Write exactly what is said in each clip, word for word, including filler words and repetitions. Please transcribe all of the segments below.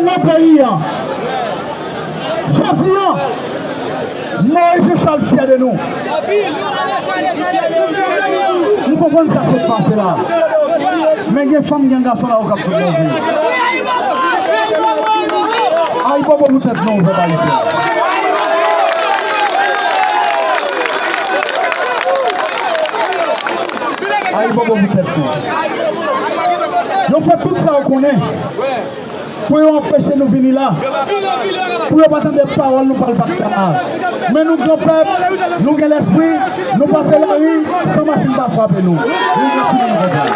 Nan peyi a. Jodi a, Moïse Jean Charles fyè de nou. Nou konprann sa sot pase la. Men gen fanm, gen gason la ou k ap sot nan vi. Ayibobo pou tèt nou, pèp ayisyen. Ayibobo pou tèt nou. Yo fè tout sa yo konnen pou yo anpeche nou vini la, pou yo pa tande pawòl nou pral pase la. Men nou gran pèp, nou gen lespri, nou pase lari san machin pa frape nou. Nou gen tout moun konprann.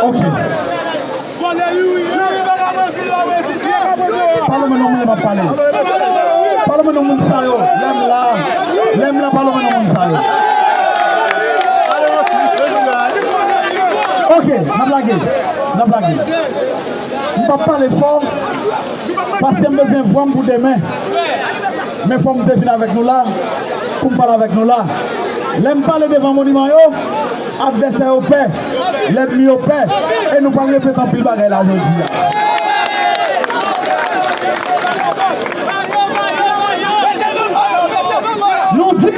Ok. Pale mwen non moun m ap pale. Pale mwen non moun sa yo. Lè m la. Lè m la, pale mwen non moun sa yo. Ok, n ap lage. N ap lage. M p ap pale fò, paske m bezwen vwa m pou demen. Men fò m te vin avèk nou la, pou m pale avèk nou la. Lè m pale devan moniman yo, advèsè yo pè, lènmi yo pè, e nou pral repete anpil bagay la jodi a. Nou di,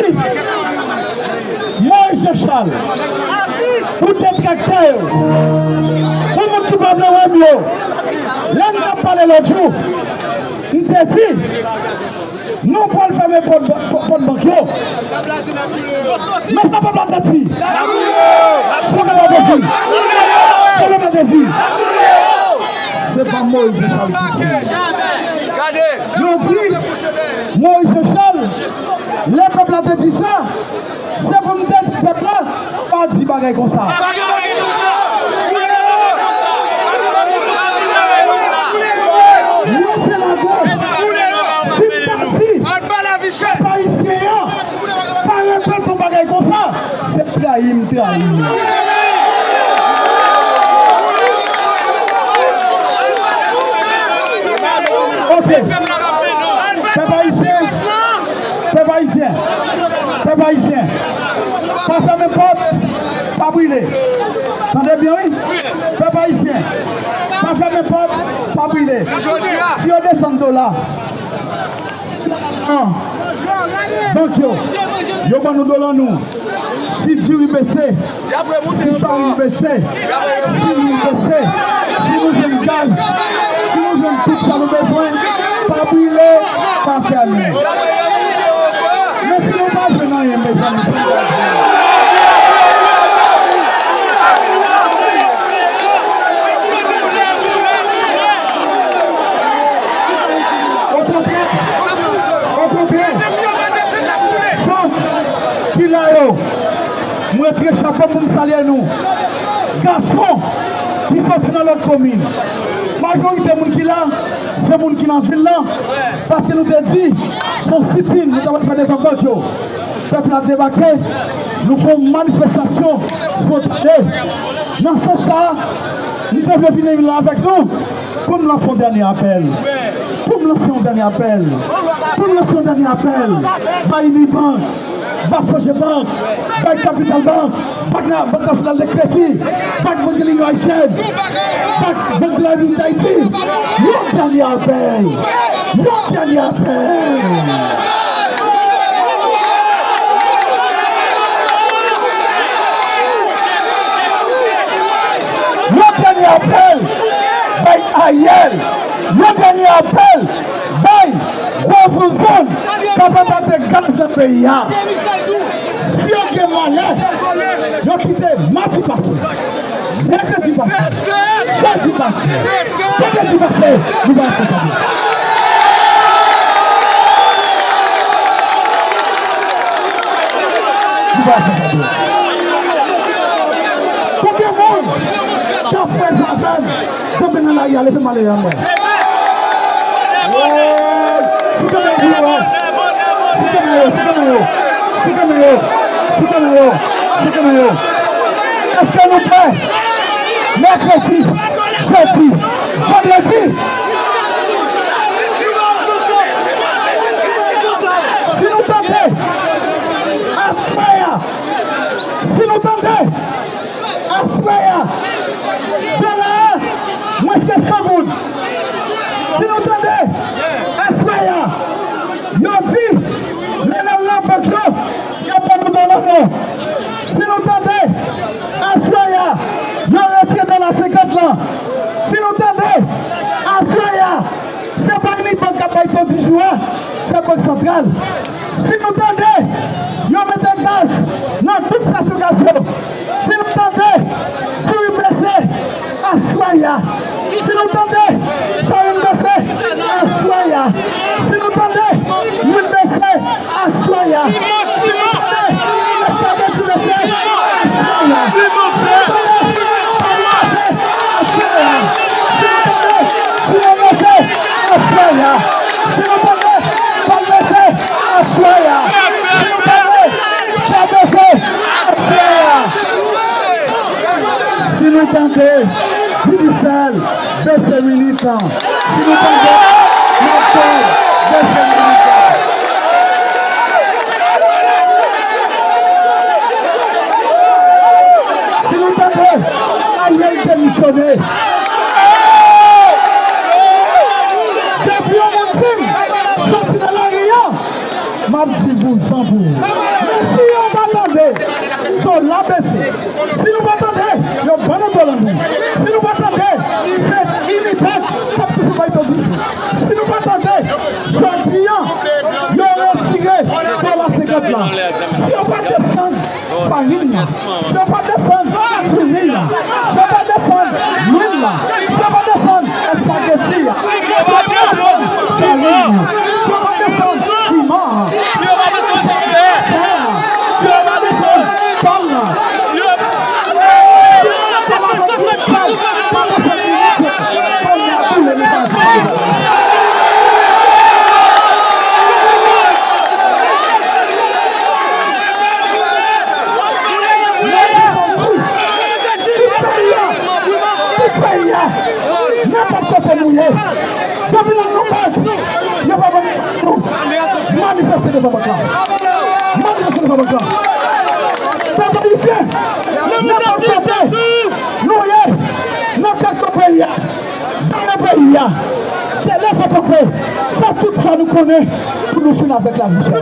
Moïse Jean Charles, pou detraktè yo, pou moun ki pa vle wè m yo, lè m t ap pale lòt jou, m te di, nou pral fèmen pòt ba-, pòt, pòt bank yo. Men sa pèp la te di. Sa pèp la te di. Sa pèp la te di. Se pa Moïse Jean Charles ki di. Yo di, Moïse Jean Charles, lè pèp la te di sa, se pou m te di pèp la, pa di bagay konsa. Pa gen bagay konsa! Koule yo! Pa gen bagay konsa! Koule yo! Lese lagòj! Koule yo! Si m ta di, pèp ayisyen an, pa repete yon bagay konsa, se trayi m trayi yo. Ok. Pèp ayisyen, pèp ayisyen, pèp ayisyen, pa fèmen pòt, pa brile. Tande byen, wi. Pèp ayisyen, pa fèmen pòt, pa brile. Si yo desann dola, an, bank yo, yo ban nou dola nou. Si diri bese, si farin bese, si lwil bese, si nou jwenn gaz, si nou jwenn tout sa nou bezwen, pa brile, pa fèmen. Men si nou pa jwenn anyen, mezanmi, okontrè, okontrè, fanm ki la yo, m retire chapo m pou m salye nou. Gason ki soti nan lòt komin. Majorite moun ki la, se moun ki nan vil lan. Paske nou te di, se yon sitin nou ta pral fè devan bank yo. Pèp la debake, nou fè yon manifestasyon spontane. Nan sans sa a, m te vle vini la avèk nou pou m lanse yon dènye apèl. Pou m lanse yon dènye apèl. Pou m lanse yon dènye apèl. Bay Unibank, bay Sogebank, bay Capital Bank, Bank na-, Bank Nasyonal de Kredi, Bank Bank de l'Union Haïtienne, Bank Bank de la République d'Haïti. Yon dènye apèl. Yon dènye apèl. Yon dènye apèl bay Ariel. Yon dènye apèl bay gwo zouzoun k ap enpòte gaz nan peyi a. Si yo gen malè, yo kite madi pase, mèkredi pase, jedi pase, vandredi pase, nou va fè sa. Nou va fè sa. Konbyen moun k ap fè sa avè m? Kanpe nan lari a, leve malere a m wè. Woy! Site men yo pou yo wè. Site men yo, site men yo. Site men yo. Site men yo. Site men yo. Èske nou prè? Mèkredi, jedi, vandredi. Si nou tande, aswè a, si nou tande, aswè a, Jou a, se Bank Santral. Si nou tande yo mete gaz nan tout estasyon gaz yo, si nou tande furi bese aswè a, si nou tande farin bese aswè a, si nou tande lwil bese aswè a, si nou tande espageti bese aswè a, si nou tande pòl bese aswè a, si nou tande siwo bese aswè a, si nou tande pòl bese aswè a, si nou tande chè bese aswè a, si nou tande Digicel bese militan, si nou tande Mapel bese militan, si nou tande Ariel demisyone. Depi yon moun di m soti nan lari a, m ap di vouzan pou ou. Men si yo pa tande, dola bese. Si nou pa tande, yo ban nou dola nou. Si nou pa tande, se Unibank k ap toujou bay to toujou. Si nou pa tande, jodi a, yo retire dola senkant la. Si yo pa desann farin nan, si yo pa desann diven nan, si yo pa desann lwil la, si yo pa desann espageti a, si yo pa desann farin nan, si yo pa desann piman an, si yo pa desann chè a, si yo pa desann pòl la, si yo pa desann tout sa, pa desann piman, kounye a boule nou pa di. Tout peyi a, tout peyi a, nenpòt kote nou ye, depi nan Nouvèl, yo pa ban nou manifeste devan bank la. Manifeste devan bank la. Pèp ayisyen, nenpòt kote nou ye, nan kèk peyi a, Done peyi a, te leve kanpe, fè tout sa nou konnen pou nou fin avèk lavi chè a.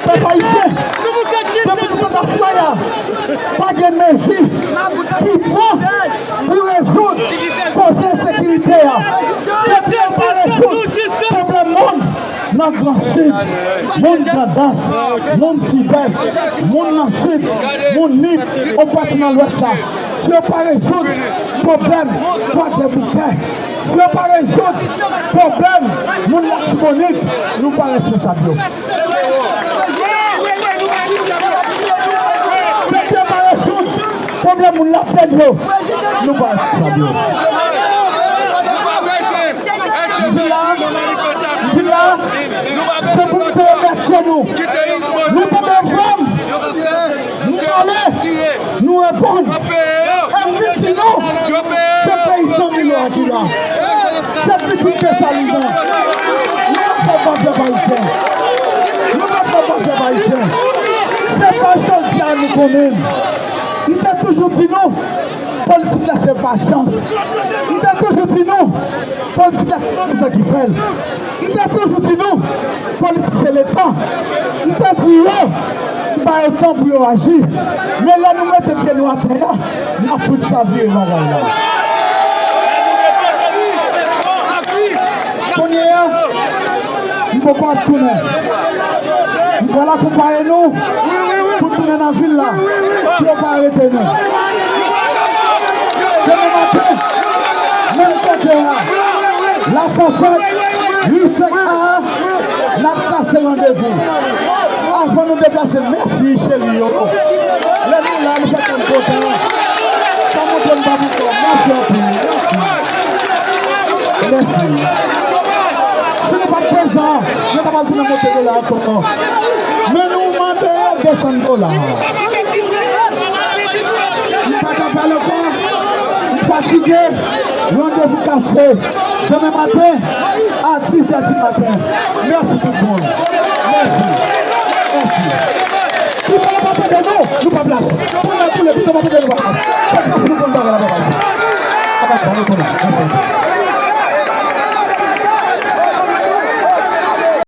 Pèp ayisyen, depi nou tande aswè a, pa gen mezi ki pran pou rezoud koze ensekirite a. Depi yo pa rezoud pwoblèm moun, nan Gran Sid, moun Grandans, moun Sidès, moun nan Sid, moun Nip, yon pati nan Lwès la. Si yo pa rezoud pwoblèm Kwadèboukè, si yo pa rezoud pwoblèm moun Latibonit, nou pa responsab yo. Depi yo pa rezoud pwoblèm moun Laplenn yo, nou pa responsab yo. M vin la, m vin la, se pou m te remèsye nou. Nou tande vwa m, nou pale, nou reponn. E m vin di nou, se peyizan Milo a ki la. Se pitit Dessalines. Nou pa fè bòkyè ayisyen. Nou pa fè bòkyè ayisyen. Se pa jodi a nou konnen. M te toujou di nou, politik la se pasyans. M te toujou di nou, politik la se letan ki fè l. M te toujou di nou, politik se letan. M te di yo, m ba yo tan pou yo aji. Men lè nou mete pye nou atè a, n ap fout chavire bagay la. Kounye a, m poko ap tounen. M pral akonpaye nou pou n tounen nan vil la, pou yo pa arete nou. Demen maten, menm kote a, Lafonsèt, ri senk A a, n ap kase randevou. Avan nou deplase, mèsi cheri yo. Lè nou la, nou fè kè n kontan. Sa montre n pa ankò. Mèsi anpil. Mèsi. Mèsi. Si nou pa t prezan, nou ta pral tounen monte dola ankò. Men nou mande yo desann dola. M pa ka pale ankò. M fatige. Randevou kase. Demen maten, a dis è di maten. Mèsi tout moun. Mèsi. Mèsi. Pito yo pa tande nou, nou pa plas. Pou nou boule, pito yo pa tande nou, pa plas. Se plas nou konn bagay la, pa plas. Apa, pa nou konnen. Mèsi.